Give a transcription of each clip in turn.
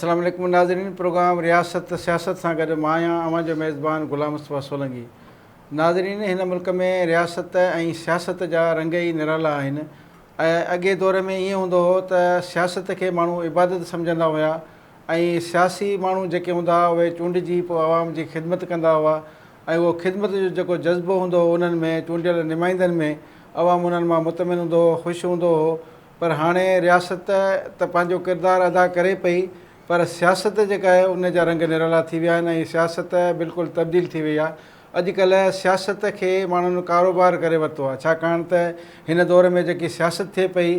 السلام عليڪم ناظرين پروگرام رياست سياست سان گڏ مان آهيان اوهان جو ميزبان غلام مصطفيٰ سولنگي ناظرين هن ملڪ ۾ رياست ۽ سياست جا رنگ ئي نرالا آهن ۽ اڳي دور ۾ ائين هوندو هو ته سياست کي ماڻهو عبادت سمجهندا هيا ۽ سياسي ماڻهو جيڪي هوندا هئا اهي چونڊجي پوء عوام جي خدمت ڪندا هئا ۽ اهو خدمت جو جيڪو جذبو هوندو هو انهن ۾ چونڊيل نمائندن ۾ عوام انهن مان مطمئن هوندو هو خوش هوندو هو پر هاڻي رياست ته پنهنجو ڪردار ادا ڪري پئي پر سياست جيڪا آهي ان جا رنگ نرالا ٿي ويا آهن ۽ سياست بلڪل تبديل ٿي وئي آهي اڄڪلهه سياست کي ماڻهن ڪاروبار ڪري ورتو آهي ڇاڪاڻ ته هن دور ۾ جيڪي سياست ٿئي پئي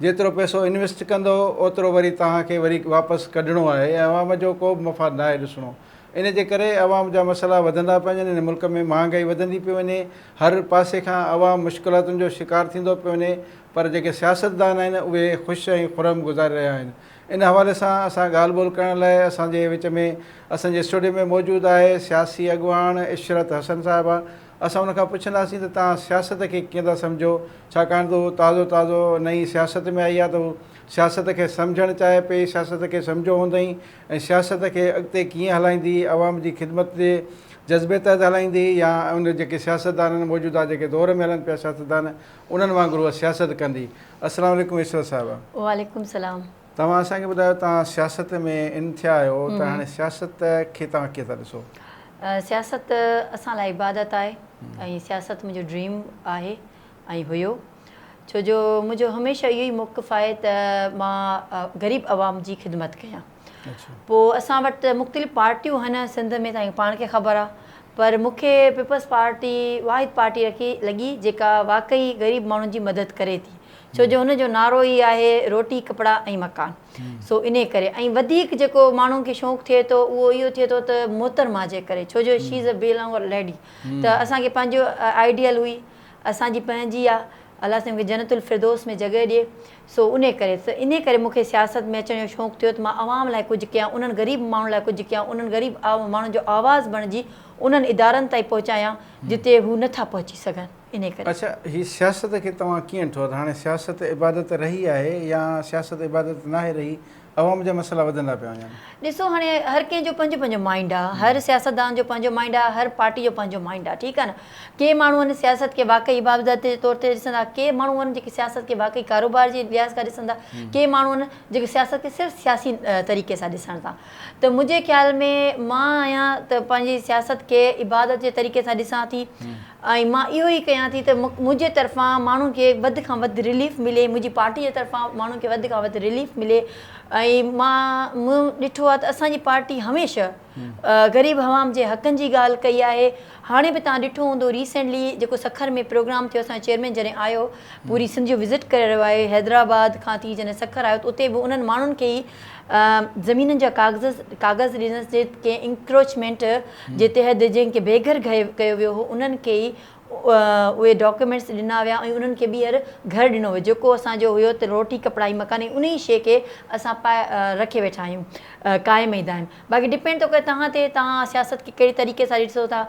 جيترو پئسو انويسٽ ڪندو اوترو وري توهان کي وري واپس ڪڍڻو آهي ۽ عوام جو ڪو به مفاد ناهي ڏسڻو ان جي ڪري عوام جا مسئلا وڌندا پيا وڃن، هن ملڪ ۾ مهانگائي وڌندي پئي وڃي، هر پاسي کان عوام مشڪلاتن جو شڪار ٿيندو پيو وڃي پر جيڪي سياستدان آهن اهي خوش ۽ خرم گذاري رهيا آهن. ان حوالي سان اسان ڳالهه ٻولهه ڪرڻ لاء اسان جي وچ ۾ اسان جي اسٽوڊيو ۾ موجود آهي سياسي اڳواڻ عشرت حسن صاحبه اسان ان کان پڇنداسين ته توهان سياست کي ڪيئن ٿا سمجهو ڇاڪاڻ ته هو تازو تازو نئين سياست ۾ آئي آهي ته هو سياست کي سمجهڻ چاهي پئي سياست کي سمجهيو هوندئين ۽ سياست کي اڳتي ڪيئن هلائيندي، عوام جي خدمت جي جذبي تحت هلائيندي يا ان جيڪي سياستدان آهن موجوده جيڪي دور ۾ هلن پيا سياستدان انهن وانگر اها سياست ڪندي. السلام عليڪم عشرت صاحبه. وعليڪم السلام. توهان اسان کي ٻڌايو توهان سياست ۾ ان ٿيا آهيو ته هاڻي سياست کي توهان ڪيئن ٿا ڏسو؟ سياست اسان لاء عبادت آهي ۽ سياست منهنجو ڊريم آهي ۽ هيو. ڇو جو منهنجو هميشه اهو ئي موقف آهي ته مان غريب عوام جي خدمت ڪيان. پوء اسان وٽ مختلف پارٽيون هن سنڌ ۾ تائين پاڻ کي خبر آ پر مون کي پيپلز پارٽي واحد پارٽي رکي لڳي جيڪا واقعي غريب ماڻهن جي مدد ڪري ٿي ڇو جو هن جو نعرو ئي آهي روٽي ڪپڙا ۽ مڪان سو انهي ڪري ۽ وڌيڪ جيڪو ماڻهن کي شوق ٿئي ٿو اهو اهو ٿئي ٿو ته محترمه جي ڪري ڇو جو شي از اي بيلانگر ليڊي ته اسان کي پنهنجو آئيڊيل هئي اسان جي پنهنجي آ الله سائين مونکي جنت الفردوس ۾ جڳهه ڏي سو انهي ڪري ته انهي ڪري مونکي سياست ۾ اچڻ جو شوق ٿيو ته مان عوام لاء ڪجهه ڪيان انهن غريب ماڻهن لاء ڪجهه ڪيان انهن غريب ماڻهن جو آواز بڻجي انهن ادارن تائين پهچايان جتي هو نه ٿا پهچي سگهن انهي ڪري. اڇا هي سياست کي توهان ڪيئن ڏٺو ته هاڻي سياست عبادت رهي آهي يا سياست عبادت ناهي رهي عوام جا مسئلا وڌندا پيا وڃن. ڏسو هاڻي هر ڪنهن جو پنهنجو پنهنجو مائنڊ آ هر سياستدان جو پنهنجو مائنڊ آ هر پارٽي جو پنهنجو مائنڊ آ ٺيڪ آ نه ڪي ماڻهو ان سياست کي واقعي عبادت جي طور تي ڏسندا ڪي ماڻهو آهن جيڪي سياست کي واقعي ڪاروبار جي لحاظ کان ڏسندا ڪي ماڻهو آهن جيڪي سياست کي صرف سياسي طريقي سان ڏسن ٿا ته منهنجي خيال ۾ مان آهيان ته پنهنجي سياست کي عبادت جي طريقي سان ڏسان ٿي ۽ مان اهو ئي ڪيان ٿي ته منهنجي طرفان ماڻهن کي وڌ کان وڌ رليف ملي منهنجي پارٽي جي طرفان ماڻهن کي وڌ کان وڌ رليف ملي ۽ مان مون ڏٺو آهي ته اسان جي پارٽي هميشه غريب عوام جي حقن جي ڳالهه ڪئي آهي هاڻي به توهان ڏٺو هوندو ريسينٽلي جيڪو سکر ۾ پروگرام ٿيو اسان جو چيئرمين جڏهن آيو پوري سنڌ جو وزٽ ڪري رهيو آهي حيدرآباد کان ٿي جڏهن سکر آيو ته اتي به انهن ماڻهن کي ئي زمينن جا ڪاغذ ڪاغذ ڏنس جي ڪنهن انڪروچمينٽ جي تحت جنهن کي بي گهر ڪيو ويو هو انهن کي ئي اهي ڊاڪيومينٽس ڏنا ويا ۽ انهن کي ٻيهر گهر ڏنو ويو جيڪو اسان جو هيو ته روٽي ڪپڙا ۽ مڪان ۽ انهي شيء کي اسان پائي رکي ويٺا آهيون قائم ۽ دائم باقي ڊپينڊ ٿو ڪري توهان تي توهان سياست کي ڪهڙي طريقي سان ڏسو ٿا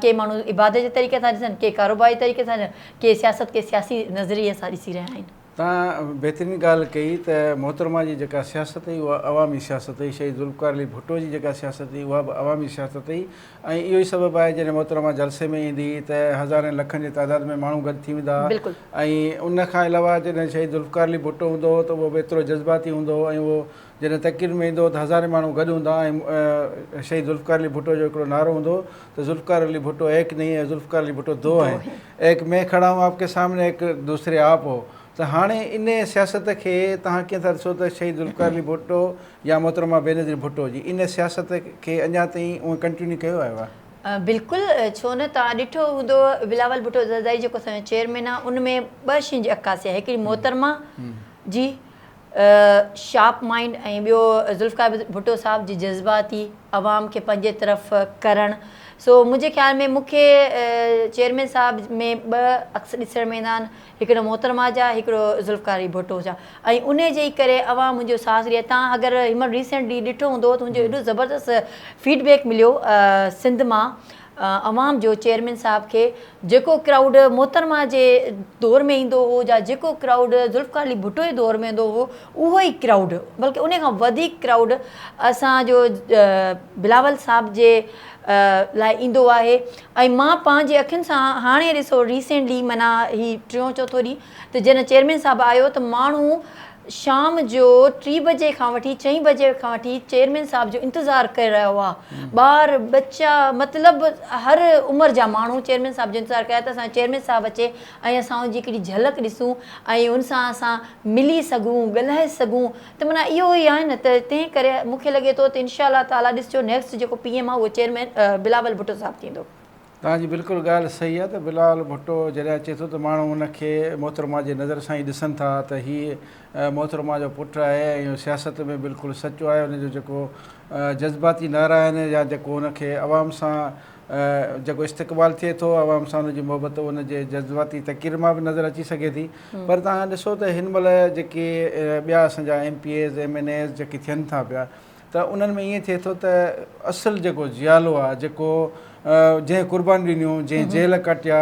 ڪي ماڻهو عبادت جي طريقي سان ڏسن ڪي ڪاروباري طريقي سان ڏسن ڪي سياست کي سياسي نظريي سان ڏسي رهيا آهن. توهان بهترين ڳالهه ڪئي ته محترمه جي جيڪا سياست هئي اها عوامي سياست هئي، شهيد ذوالفقار علي ڀٽو جي جيڪا سياست هئي اها به عوامي سياست هئي ۽ اهو ئي سبب آهي جڏهن محترمه جلسي ۾ ايندي هئي ته هزارين لکن جي تعداد ۾ ماڻهو گڏ ٿي ويندا هئا ۽ ان کان علاوه جڏهن شهيد ذوالفقار علي ڀٽو هوندو هو ته اهو به ايترو جذباتي هوندو هو ۽ اهو جڏهن تقرير ۾ ايندو هو ته هزارين ماڻهو گڏ هوندا هئا ۽ شهيد ذوالفقار علي ڀٽو جو هڪڙو نعرو هوندو هو ته ذوالفقار علي ڀٽو ايڪ نهين هي ذوالفقار علي ڀٽو دو هين ايڪ مين کڙا هون آپ ڪي سامني ايڪ دوسري آپ هو ته هاڻي ان سياست کي توهان ڪيئن ٿا ڏسو ته شهيد ذوالفقار علي ڀٽو يا محترمه بينظير ڀٽو جي ان سياست کي اڃا تائين اونئن ڪنٽينيو ڪيو آيو آهي؟ بلڪل ڇو نه توهان ڏٺو هوندو بلاول ڀٽو زرداري جيڪو اسان جو چيئرمين آهي ان ۾ ٻه شين جي عڪاسي آهي هڪڙي محترمه جي شارپ مائنڊ ۽ ٻيو ذوالفقار ڀٽو صاحب جي جذباتي عوام کي پنهنجي طرف ڪرڻ سو منهنجي خيال ۾ مون کي چيئرمين صاحب ۾ ٻه عڪس ڏسڻ ۾ ايندا آهن هڪڙو محترمه جا هڪڙو ذوالفقار علي ڀٽو جا ۽ انهي جي ئي ڪري عوام منهنجو ساٿ ڏئي تان اگر هن مهل ريسينٽلي ڏٺو هوندو ته منهنجو ايڏو زبردست فيڊ بيڪ مليو سنڌ مان. عوام جو چيئرمين صاحب کي جيڪو ڪرائوڊ محترمه جي دور ۾ ايندو هو يا جيڪو ڪرائوڊ ذوالفقار علي ڀٽو جي دور ۾ ايندو هو اهو ئي ڪرائوڊ بلڪه ان کان وڌيڪ ڪرائوڊ اسان جو بلاول صاحب جي لاء ايندو آهي ۽ مان پنهنجي اکين سان هاڻي ڏسو ريسينٽلي معنيٰ هي ٽيون چوٿون ڏينهن ته جڏهن چيئرمين صاحب آيو ته ماڻهو شام جو ٽي بجي کان وٺي چئين بجي کان وٺي چيئرمين صاحب جو انتظار ڪري رهيا هئا. ٻار ٻچا مطلب هر عمر جا ماڻهو چيئرمين صاحب جو انتظار ڪيا ته اسان جو چيئرمين صاحب اچي ۽ اسان ان جي هڪڙي جهلڪ ڏسون ۽ ان سان اسان ملي سگهون ڳالهائي سگهون ته معنيٰ اهو ئي آهي نه ته تنهن ڪري مون کي لڳي ٿو ته انشاء الله تعاليٰ ڏسجو نيڪسٽ جيڪو پي ايم آهي اهو چيئرمين بلاول ڀٽو صاحب ٿيندو. توهان جي بلڪل ڳالهه صحيح آهي ته بلاول ڀٽو جڏهن اچي ٿو ته ماڻهو ان کي محترمه جي نظر سان ئي ڏسن ٿا ته هي محترمه جو پٽ آهي ۽ اهو سياست ۾ بلڪل سچو آهي ان جو جيڪو جذباتي نعرا آهن يا جيڪو ان کي عوام سان جيڪو استقبال ٿئي ٿو عوام سان ان جي محبت ان جي جذباتي تقرير مان به نظر اچي سگهي ٿي پر توهان ڏسو ته هن مهل جيڪي ٻيا اسان جا M P As M N As جيڪي ٿين ٿا پيا ته انهن ۾ ائين ٿئي ٿو ته اصل جيڪو جيالو آهي جيڪو جنهن قربانيون ڏنيون جنهن جيل ڪٽيا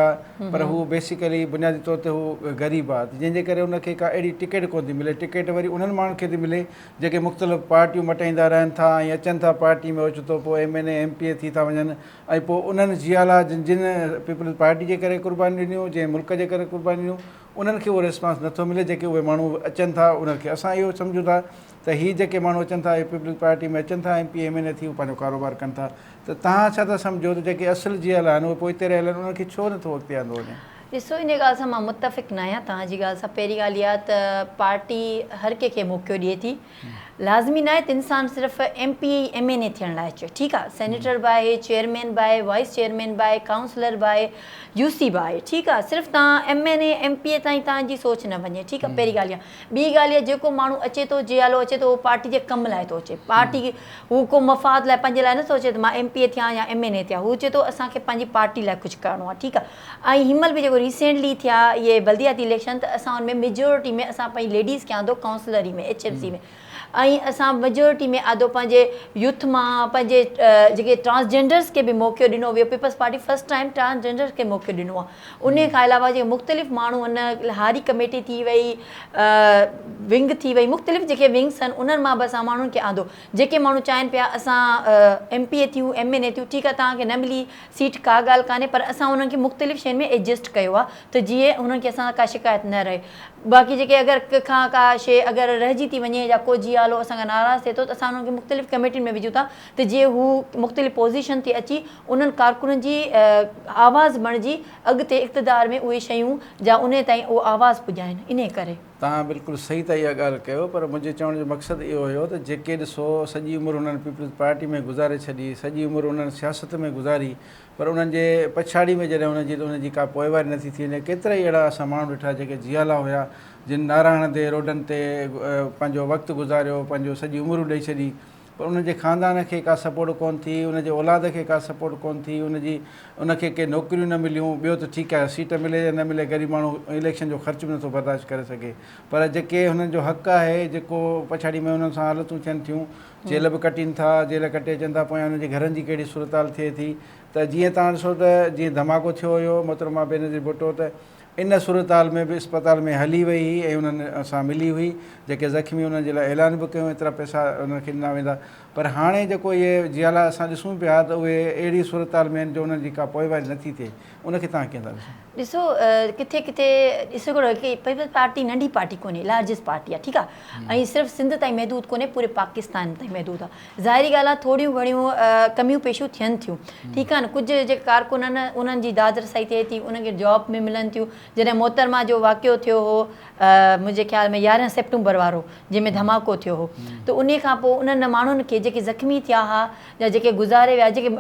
پر هو بيسيڪلي بنيادي طور تي هو غريب آهي جنهن جي ڪري ان کي ڪا اهڙي ٽڪيٽ ڪونه ٿي ملي ٽڪيٽ وري انهن ماڻهن کي ٿي ملي جيڪي مختلف پارٽيون مٽائيندا رهن ٿا ۽ اچن ٿا پارٽي ۾ اوچتو پوء M N A M P A ٿي ٿا وڃن ۽ پوء انهن جيالا جن جن پيپلز پارٽي جي ڪري قربانيون ڏنيون جنهن ملڪ جي ڪري قربانيون ڏنيون انهن کي اهو ريسپانس نٿو ملي جيڪي اهي ماڻهو اچن ٿا انهن کي اسان اهو سمجهون ٿا ته هي جيڪي ماڻهو اچن ٿا اهي پيپلز پارٽي ۾ اچن ٿا M P M N A ٿي اهي پنهنجو ڪاروبار ڪن ٿا ته توهان ڇا ٿا سمجهو ته جيڪي اصل جيئل آهن اهي پوئتي رهيل آهن انهن کي ڇو نٿو اڳتي آندو وڃي؟ ڏسو ان ڳالهه سان مان متفق ناهيان توهان جي ڳالهه سان پهرين ڳالهه اها ته پارٽي هر ڪنهن کي موقعو ڏئي ٿي لازمي ناهي ته انسان صرف M P A M N A ٿيڻ لاء اچي ٺيڪ آهي سينيٽر به آهي چيئرمين به آهي وائيس چيئرمين به آهي ڪائونسلر به آهي يو سي به آهي ٺيڪ آهي صرف توهان M N A M P A تائين توهان جي سوچ نه وڃي ٺيڪ آهي پهرين ڳالهه اها ٻي ڳالهه اها جيڪو ماڻهو اچي ٿو جيالو اچي ٿو اهو پارٽي جي ڪم لاء ٿو اچي پارٽي هو ڪو مفاد لاء پنهنجي لاء نٿو اچي ته مان ايم پي اي ٿيان يا ايم اين اي ٿيان هو چئي ٿو اسان کي پنهنجي پارٽي لاء ڪجهه ڪرڻو آهي ٺيڪ آهي ۽ هن مهل به جيڪو ريسينٽلي ٿيا اهي بلدياتي اليڪشن ته اسان ان ۾ ميجورٽي ۾ اسان پنهنجي ليڊيز کي آندو ڪائونسلري ۾ ايڇ ايم سي ۾ ۽ اسان ميجورٽي ۾ آندو پنهنجي يوٿ مان پنهنجي جيڪي ٽرانسجينڊرس کي به موقعو ڏنو ويو peoples party first time transgenders کي موقعو ڏنو آهي ان کان علاوه جيڪي مختلف ماڻهو ان هاري ڪميٽي ٿي وئي ونگ ٿي وئي مختلف جيڪي ونگس آهن انهن مان به اسان ماڻهن کي آندو جيڪي ماڻهو چاهين پيا اسان ايم پي اي ٿيون ايم اين اي ٿيون ٺيڪ آهي توهان کي نه ملي سيٽ ڪا ڳالهه ڪانهي پر اسان انهن کي مختلف شين ۾ ايڊجسٽ ڪيو آهي ته جيئن انهن کي اسان سان ڪا شڪايت نه رهي باقي جيڪي اگر ڪنهن کان ڪا شي اگر رهجي ٿي وڃي يا ڪو جيالو اسان کان ناراض ٿئي ٿو ته اسان انهن کي مختلف ڪميٽين ۾ وجهون ٿا ته جيئن هو مختلف پوزيشن تي اچي انهن ڪارڪنن جي آواز بڻجي اڳتي اقتدار ۾ اهي شيون جا انهي تائين اهو آواز پڄائن انهي ڪري. توهان بلڪل صحيح ته اها ڳالهه ڪيو پر منهنجي چوڻ جو مقصد اهو هيو ته جيڪي ڏسو سڄي عمر انهن پيپلز پارٽي ۾ گذاري ڇڏي، سڄي عمر انهن سياست ۾ گذاري پر انهن جي پڇاڙي ۾ جڏهن انهن جي ته انهن جي ڪا پوئواري نٿي ٿي وڃي. ڪيترائي اهڙا اسان ماڻهو ڏٺا جيڪي جيالا هيا جن نعرا هڻندي روڊن تي پنهنجو وقت گذاريو، پنهنجو سڄي عمرون ڏئي ڇڏي پر ان جي خاندان کي ڪا سپورٽ ڪونه ٿي، ان جي اولاد کي ڪا سپورٽ ڪونه ٿي، ان جي ان کي ڪي نوڪريون نه مليون، ٻيو ته ٺيڪ آهي سيٽ ملي يا نه ملي غريب ماڻهو اليڪشن جو خرچ به نٿو برداشت ڪري سگهي پر جيڪي هنن جو حق آهي جيڪو پڇاڙي ۾ انهن سان حالتون ٿين ٿيون جيل به ڪٽين ٿا جيل ڪٽي اچن ٿا پويان انهن جي گهرن جي ڪهڙي صورتحال ٿئي ٿي ته جيئن توهان ڏسو ته جيئن ڌماڪو ٿيو هيو محترمه بينظير ڀٽو ته ان صورتحال ۾ به اسپتال ۾ هلي وئي هئي ۽ انهن سان ملي هئي، جيڪي زخمي انهن جي لاء اعلان به ڪيو ايترا پئسا انهن کي ڏنا ويندا پر هاڻي جيڪو اهي جيالا اسان ڏسون پيا ته اهي اهڙي صورتحال ۾ آهن جو انهن جي ڪا پوئواري نٿي ٿئي ان کي توهان ڪيئن ٿا ڏسو؟ ڏسو ڪٿي ڪٿي ڏسو هڪڙو پيپلز پارٽي ننڍي پارٽي ڪونهي لارجسٽ پارٽي آهي ٺيڪ آهي ۽ صرف سنڌ تائين محدود ڪونهي پوري پاڪستان تائين محدود آهي ظاهري ڳالهه آهي ٿوريون گهڻيون ڪميون پيشيون ٿين ٿيون ٺيڪ آهي نه ڪجهه جيڪي ڪارڪن آهن انهن جي داد رسائي ٿئي ٿي انهن کي جاب ۾ ملن ٿيون جڏهن محترمه جو واقعو ٿيو هو منهنجي خيال ۾ 11 سيپٽمبر وارو جنهن ۾ ڌماڪو ٿيو هو ته انهي کان پوء انهن ماڻهن کي جيڪي زخمي ٿيا ها يا جيڪي گذاري ويا جيڪي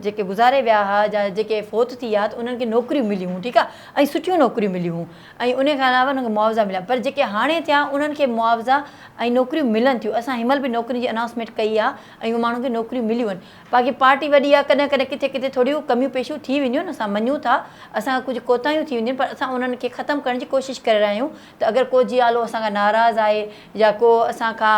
جيڪي گذاري ويا ها يا جيڪي فوت ٿي ويا ته انهن کي نوڪريون مليون هيون ٺيڪ آهي ۽ سٺيون نوڪريون مليون هيون ۽ انهي کان علاوه انهن کي معاوضا مليا پر جيڪي هاڻي ٿيا انهن کي معاوضا ۽ نوڪريون ملن ٿيون اسان هن مهل به نوڪرين جي انائونسمينٽ ڪئي آ ۽ اهي ماڻهن کي نوڪريون مليون آهن باقي پارٽي وڏي آ ڪڏهن ڪڏهن ڪٿي ڪٿي ٿوريون ڪميون پيشيون ٿي وينديون آهن اسان مڃون ٿا اسان کان ڪجهه ڪوتاهيون ٿي وينديون آهن پر اسان انهن کي ختم ڪرڻ جي ڪوشش ڪري رهيا آهيون ته اگر ڪو جيالو اسان کان ناراض آهي يا ڪو اسان کان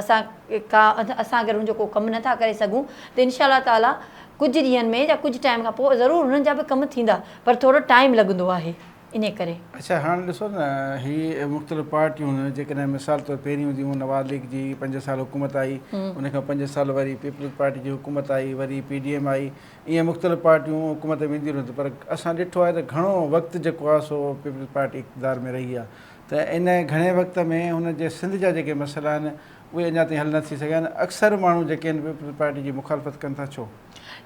اسان کان اسان اگر ان جو ڪو ڪم نٿا ڪري سگهون ته انشاء الله تعالي. ڪجهه ڏينهن ۾ يا ڪجهه ٽائيم کان پوء ضرور انهن جا به ڪم ٿيندا پر ٿورو ٽائيم لڳندو آهي انهي ڪري. اڇا هاڻ ڏسو نه هي مختلف پارٽيون جيڪڏهن مثال طور پهرين هونديون هيون نواز ليگ جي پنج سال حڪومت آئي ان کان پنج سال وري پيپلز پارٽي جي حڪومت آئي وري پي ڊي ايم آئي ائين مختلف پارٽيون حڪومت ۾ اينديون رهيون پر اسان ڏٺو آهي ته گهڻو وقت جيڪو آهي سو پيپلز پارٽي اقتدار ۾ رهي آهي ته ان گهڻي وقت ۾ هن جي سنڌ جا جيڪي مسئلا آهن اهي اڃا تائين حل نه ٿي سگهيا آهن اڪثر ماڻهو جيڪي آهن پيپلز پارٽي جي مخالفت ڪن ٿا ڇو؟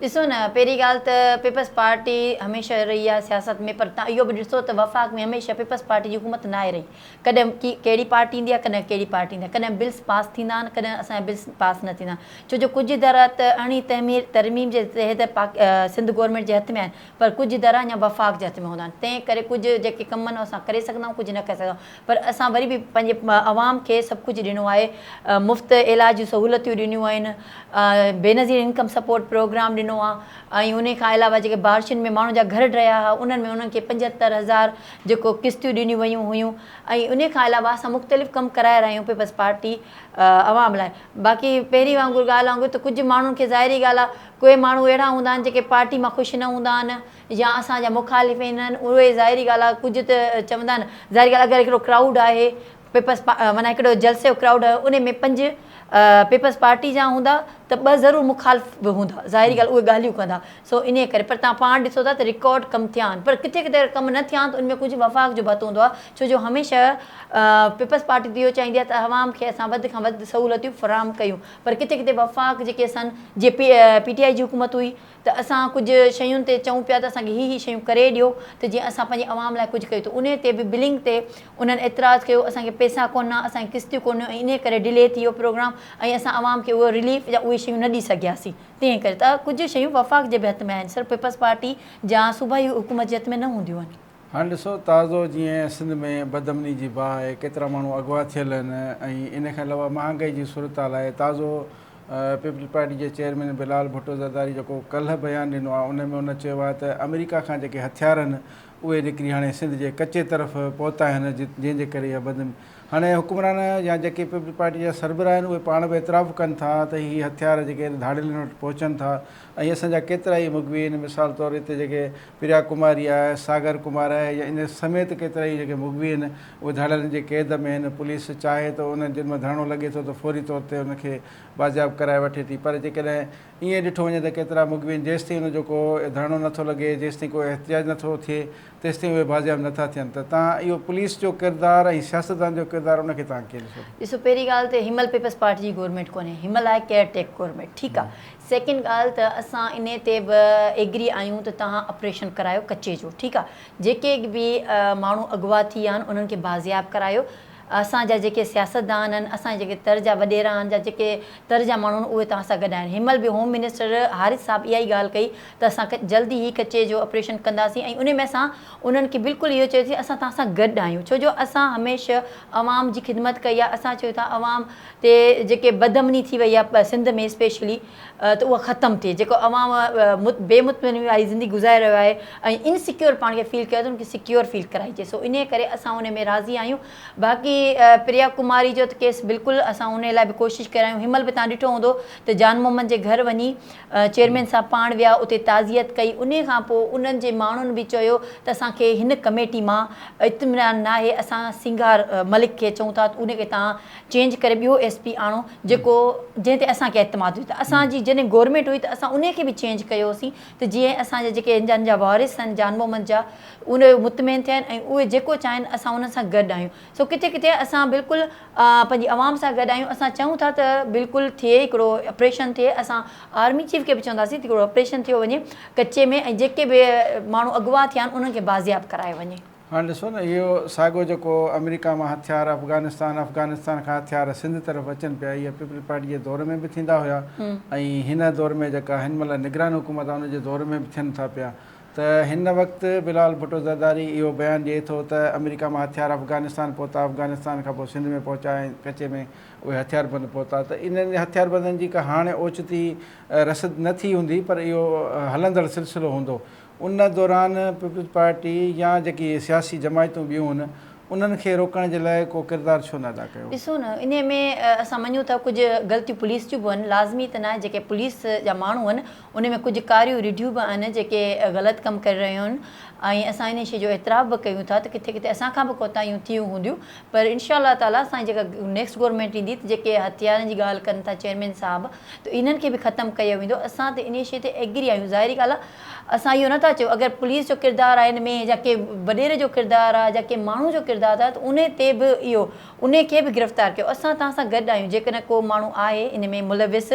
ڏسو نه پهرين ڳالهه ته پيپلز پارٽي هميشه رهي آهي سياست ۾ پر تان اهو به ڏسو ته وفاق ۾ هميشه پيپلز پارٽي جي حڪومت ناهي رهي ڪڏهن ڪهڙي پارٽي ايندي آهي ڪڏهن ڪهڙي پارٽي ايندي آهي ڪڏهن بلز پاس ٿيندا آهن ڪڏهن اسان جا بلز پاس نه ٿيندا آهن ڇو جو ڪجهه ادارا ته اڻي تعمير ترميم جي تحت پاڪ سنڌ گورنمينٽ جي هٿ ۾ آهن پر ڪجهه ادارا اڃا وفاق جي هٿ ۾ هوندا آهن تنهن ڪري ڪجهه جيڪي ڪم آهن اسان ڪري سگهندا آهيون ڪجهه نه ڪري سگهندا آهيون پر اسان وري به پنهنجي عوام کي سڀ ڪجهه ڏنو آهي، مفت علاج جون سهولتيون ڏنيون آهن، بينظير انڪم سپورٽ پروگرام ڏنو آهي ۽ انهي کان علاوه جيڪي بارشن ۾ ماڻهن جا گهر ڊهيا هئا انهن ۾ انهن کي 75 هزار جيڪو قسطيون ڏنيون ويون هيون ۽ انهي کان علاوه اسان مختلف ڪم ڪرائي رهيا آهيون پيپلز پارٽي عوام لاء باقي پهرين وانگر ڳالهه وانگر ته ڪجهه ماڻهن کي ظاهري ڳالهه آهي ڪوئي ماڻهو اهڙا هوندا آهن جيڪي پارٽي مان خوش نه هوندا آهن يا اسان جا مخالفين آهن اهي ظاهري ڳالهه آهي ڪجهه ته چوندا آهن ظاهري ڳالهه اگر هڪڙو ڪرائوڊ آهي پيپلز معنيٰ هڪڙو جلسي جو ڪرائوڊ آهي ان ۾ پنج پيپلز پارٽي جا هوندا ته ٻه ضرور مخالف به هوندا ظاهري ڳالهه اهي ڳالهيون ڪندا سو انهي ڪري پر توهان پاڻ ڏسو ٿا ته رڪارڊ ڪم ٿيا آهن پر ڪٿي ڪٿي اگر ڪم نه ٿيا آهن ته ان ۾ ڪجهه وفاق جو به هٿ هوندو آهي ڇو جو هميشه پيپلز پارٽي ته اهو چاهيندي آهي ته عوام کي اسان وڌ کان وڌ سهولتيون فراهم ڪيون پر ڪٿي ڪٿي وفاق جيڪي اسان جي پي ٽي آء جي حڪومت هئي ته اسان ڪجهه شين تي چئون پيا ته اسان کي هي هي شيون ڪري ڏيو ته جيئن اسان پنهنجي عوام لاء ڪجهه ڪيون ته انهي تي به بلنگ تي انهن اعتراض ڪيو اسان کي پئسا ڪونه اسان کي قسطيون ڪونه ۽ انهي ڪري ڊلي ٿي ويو پروگرام ۽ اسان عوام کي اهو رليف يا اهي شيون نه ڏئي سگهياسين تنهن ڪري ته ڪجهه شيون وفاق جي به هٿ ۾ آهن صرف پيپلز پارٽي يا صوبائي حڪومت جي هٿ ۾ نه هونديون آهن. هاڻي ڏسو تازو جيئن سنڌ ۾ بدامني جي باهه آهي ڪيترا ماڻهو اغوا ٿيل آهن ۽ ان کان علاوه مهانگائي جي صورتحال آهي تازو پيپلز پارٽي جي چيئرمين بلال ڀٽو زرداري جيڪو ڪلهه بيان ڏنو آهي ان ۾ هن چيو آهي ته آمريڪا کان جيڪي هٿيار آهن اهي نڪري هاڻي سنڌ جي ڪچي طرف پهتا آهن جنهن جي ڪري اها بدامني هاڻي حڪمران يا جيڪي پيپلز پارٽي جا سربراهه آهن اهي پاڻ به اعتراف ڪن ٿا ته هي هٿيار جيڪي آهن ڌاڙيلن وٽ پهچن ٿا ۽ اسان جا ڪيترائي مغوي آهن مثال طور هتي جيڪي پريا ڪماري آهي، ساگر ڪمار آهي يا ان سميت ڪيترائي جيڪي مغوي آهن اهي ڌاڙيلن جي قيد ۾ آهن پوليس چاهي ته انهن جن مان ڌرڻو لڳي ٿو ته فوري طور تي ان کي بازياب ڪرائي وٺي ٿي پر جيڪڏهن ائين ڏٺو وڃي ته ڪيترا مغوي آهن جيستائين ان جو ڪو ڌرڻو نٿو لڳي جيستائين ڪو احتجاج نٿو ٿئي تيستائين اهي بازياب نٿا ٿين ته تان اهو پوليس جو ڪردار ۽ سياستدان جو ڪردار ان کي تان ڪيئن ڏسو ٿا؟ ڏسو پهرين ڳالهه ته هن مهل پيپلز پارٽي جي گورنمينٽ ڪونهي هن مهل آهي ڪيئر ٽيڪ گورنمينٽ ٺيڪ آهي سيڪنڊ ڳالهه ته اسان انهي تي به ايگري آهيون ته توهان اپريشن ڪرايو ڪچي جو ٺيڪ آ جيڪي به ماڻهو اغوا ٿي ويا آهن انهن کي بازياب ڪرايو اسان جا جيڪي سياستدان آهن اسان جا جيڪي تر جا وڏيرا آهن جا جيڪي تر جا ماڻهو آهن اهي توهان سان گڏ آهن هن مهل به هوم منسٽر حارث صاحب اها ئي ڳالهه ڪئي ته اسان جلدي هي ڪچي جو اپريشن ڪنداسين ۽ انهي ۾ اسان انهن کي بلڪل اهو چيوسين اسان توهان سان گڏ آهيون ڇو جو اسان هميشه عوام جي خدمت ڪئي آهي اسان چيو ٿا عوام تي جيڪي بدامني ٿي وئي آهي سنڌ ۾ اسپيشلي ته اها ختم ٿئي جيڪو عوام بي مطمئني واري زندگي گذاري رهيو آهي ۽ انسيڪيور پاڻ کي فيل ڪري ٿو ان کي سيڪيور فيل ڪرائجي سو انهي ڪري اسان ان ۾ راضي آهيون باقي پريا ڪماري جو ته ڪيس بلڪل اسان ان لاء به ڪوشش ڪري آهيون هن مهل به تان ڏٺو هوندو ته جان محمد جي گهر وڃي چيئرمين صاحب پاڻ ويا اتي تعزيت ڪئي انهي کان پوء انهن جي ماڻهن به چيو ته اسان کي هن ڪميٽي مان اطمينان ناهي اسان سنگهار ملڪ کي چئون ٿا ته ان کي تان چينج ڪري ٻيو ايس پي آڻو جيڪو جنهن تي اسان کي اعتماد هجي ته اسان جي جڏهن گورنمينٽ هئي ته اسان انهي کي به چينج ڪيوسين ته جيئن اسان جا جيڪي هن جا وارث آهن جان محمد جا ان مطمئن ٿين ۽ اهي جيڪو چاهين اسان انهن سان گڏ آهيون سو ڪٿي ڪٿي اسان بلڪل پنهنجي عوام سان گڏ آهيون اسان چاهيون ٿا ته بلڪل ٿئي هڪڙو اپريشن ٿئي اسان آرمي چيف کي به چونداسين ته هڪڙو اپريشن ٿيو وڃي ڪچي ۾ ۽ جيڪي به ماڻهو اغوا ٿيا آهن انهن کي بازياب ڪرايو وڃي. هاڻ ڏسو نه اهو ساڳيو جيڪو آمريڪا مان هٿيار افغانستان، افغانستان کان هٿيار سنڌ طرف اچن پيا اهي پيپلز پارٽي جي دور ۾ به ٿيندا هيا ۽ هن دور ۾ جيڪا هن مهل نگران حڪومت آهي ان جي دور ۾ به ٿين ٿا پيا ته هن وقت بلال ڀٽو زرداري اهو بيان ڏئي ٿو ته آمريڪا مان هٿيار افغانستان پهتا افغانستان کان پوء سنڌ ۾ پهچا ۽ ڪچي ۾ اهي هٿياربند پهتا ته انهن هٿياربندن جي ڪا هاڻي اوچتي رسد نه ٿي هوندي پر اهو هلندڙ سلسلو هوندو ان دوران پيپلز پارٽي يا جيڪي سياسي جماعتون ٻيون هن انهن کي روڪڻ جي لاء ڪو ڪردار ڇو نه ادا ڪيو؟ ڏسو نه انهي ۾ اسان مڃون ٿا ڪجهه غلطيون پوليس جون به آهن لازمي ته ناهي جيڪي پوليس جا ماڻهو آهن انهي ۾ ڪجهه ڪاريون رڍيون به آهن جيڪي غلط ڪم ڪري رهيون آهن ۽ اسان انهي شي جو اعتراف به ڪيون ٿا ته ڪٿي ڪٿي اسان کان به ڪوتاهيون ٿيون هونديون پر انشاء الله تعالي اسان جي جيڪا نيڪسٽ گورنمينٽ ايندي ته جيڪي هٿيارن جي ڳالهه ڪن ٿا چيئرمين صاحب ته انهن کي به ختم ڪيو ويندو اسان ته انهي شي تي ايگري آهيون ظاهري ڳالهه آهي اسان اهو نٿا چئون اگر پوليس جو ڪردار آهي ان ۾ يا ڪنهن وڏيري جو ڪردار آهي يا ڪنهن ماڻهو جو ڪردار آهي ته انهي تي به اهو انهي کي به گرفتار ڪيو اسان توهان سان گڏ آهيون جيڪڏهن ڪو ماڻهو آهي ان ۾ ملوث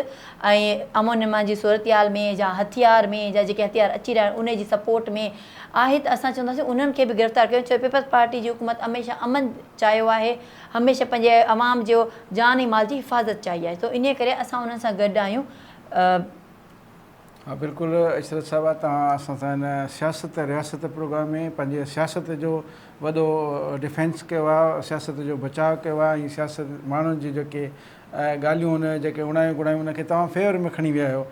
۽ امن امان جي صورتحال ۾ يا هٿيار ۾ يا جيڪي هٿيار اچي رهيا آهن انهي جي سپورٽ ۾ آهي ته اسان چونداسين انهن کي به گرفتار ڪيو ڇو پيپلز پارٽي جي حڪومت هميشه امن چاهيو آهي هميشه پنهنجي عوام جو جان ۽ مال جي حفاظت چاهي آهي تو انهي ڪري اسان انهن سان گڏ آهيون. ها بلڪل عشرت صاحبه توهان اسان سان هن سياست رياست پروگرام ۾ پنهنجي سياست جو وڏو ڊفينس ڪيو آهي سياست جو بچاء ڪيو آهي ۽ سياست ماڻهن جي جيڪي ڳالهيون هن جيڪي اڻايون گڻايون ان کي توهان فيور ۾ کڻي ويا آهيو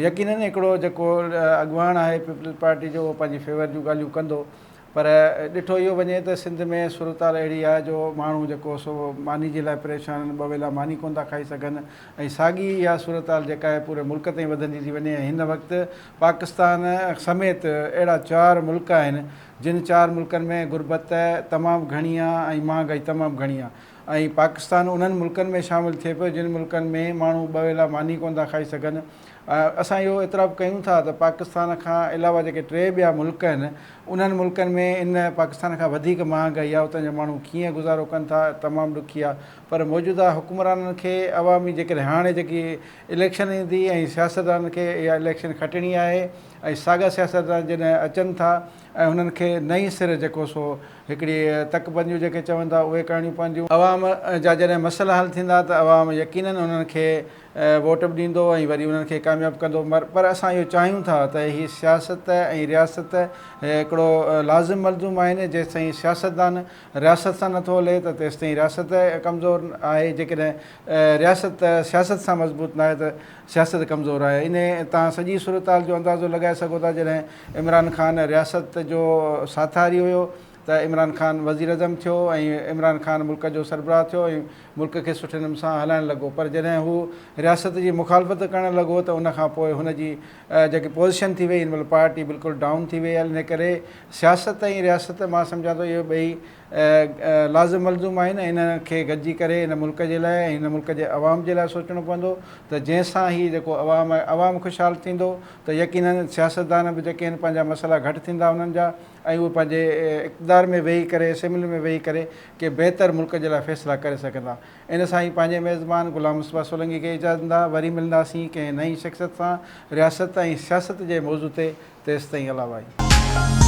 يقينن هڪڙو جيڪو اڳواڻ آهي پيپلز پارٽي جو اهو پنهنجي فيور جون ڳالهيون ڪندو پر ڏٺو اهو وڃي ته سنڌ ۾ صورتحال اهڙي آهي جو ماڻهو جيڪو سو ماني جي لاء پريشان آهن، ٻه ويلا ماني ڪونه ٿا کائي سگهن ۽ ساڳي اها صورتحال جيڪا آهي پوري ملڪ تائين وڌندي ٿي وڃي ۽ هن وقت پاڪستان سميت اهڙا چار ملڪ آهن جن چار ملڪن ۾ غربت تمام گهڻي آهي ۽ مهانگائي تمام گهڻي آهي ۽ پاڪستان انهن ملڪن ۾ شامل ٿئي پيو جن ملڪن ۾ ماڻهو ٻه ويلا ماني ڪونه ٿا کائي سگهن. اسان اهو اعتراف ڪيون ٿا ته پاڪستان کان علاوه جيڪي ٽي ٻيا ملڪ آهن انهن ملڪن ۾ ان پاڪستان کان وڌيڪ مهانگائي آهي اتان جا ماڻهو ڪيئن گذارو ڪن ٿا تمام ڏکي آهي پر موجوده حڪمرانن کي عوامي جيڪڏهن هاڻي جيڪي اليڪشن ايندي ۽ سياستدانن کي اها اليڪشن کٽڻي آهي ۽ ساڳا سياستدان جڏهن اچن ٿا ۽ هنن کي نئين سر جيڪو سو هڪڙي تڪ بنديون جيڪي چون ٿا اهي ڪرڻيون پونديون. عوام جا جڏهن مسئلا حل ٿيندا ته عوام يقينن انهن کي ووٽ به ڏيندو ۽ وري انهن کي ڪامياب ڪندو پر اسان اهو چاهيون ٿا ته هي سياست ۽ رياست هڪڙو لازم ملزوم آهن جيستائين سياستدان رياست سان نٿو هلي ته تيستائين رياست ڪمزور آهي جيڪڏهن رياست سياست سان مضبوط ناهي ته سياست ڪمزور آهي انهي تان سڄي صورتحال جو اندازو لڳائي سگهو ٿا جڏهن عمران خان رياست جو ساٿاري هيو ته عمران خان وزيراعظم ٿيو ۽ عمران خان ملڪ جو سربراهه ٿيو ۽ ملڪ کي سٺي نموني سان هلائڻ لڳو پر جڏهن هو رياست جي مخالفت ڪرڻ لڳو ته ان کان پوء هن جي جيڪي پوزيشن ٿي وئي ان مهل پارٽي بلڪل ڊائون ٿي وئي ان ڪري سياست ۽ رياست مان سمجهان ٿو اهي ٻئي لازم ملزوم آهن ۽ انهن کي گڏجي ڪري هن ملڪ جي لاء ۽ هن ملڪ جي عوام جي لاء سوچڻو پوندو ته جنهن سان هي جيڪو عوام آهي عوام خوشحال ٿيندو ته يقينن سياستدان به جيڪي آهن پنهنجا مسئلا گهٽ ٿيندا انهن جا ۽ اهي پنهنجي اقتدار ۾ ويهي ڪري اسيمبلي ۾ ويهي ڪري ڪي بهتر ملڪ جي لاء فيصلا ڪري سگهندا ان سان ئي پنهنجي ميزبان غلام مصطفيٰ سولنگي کي اجازت ڏيندا وري ملنداسين ڪنهن نئين شخصيت سان رياست ۽ سياست جي موضوع تي تيستائين الله واهي.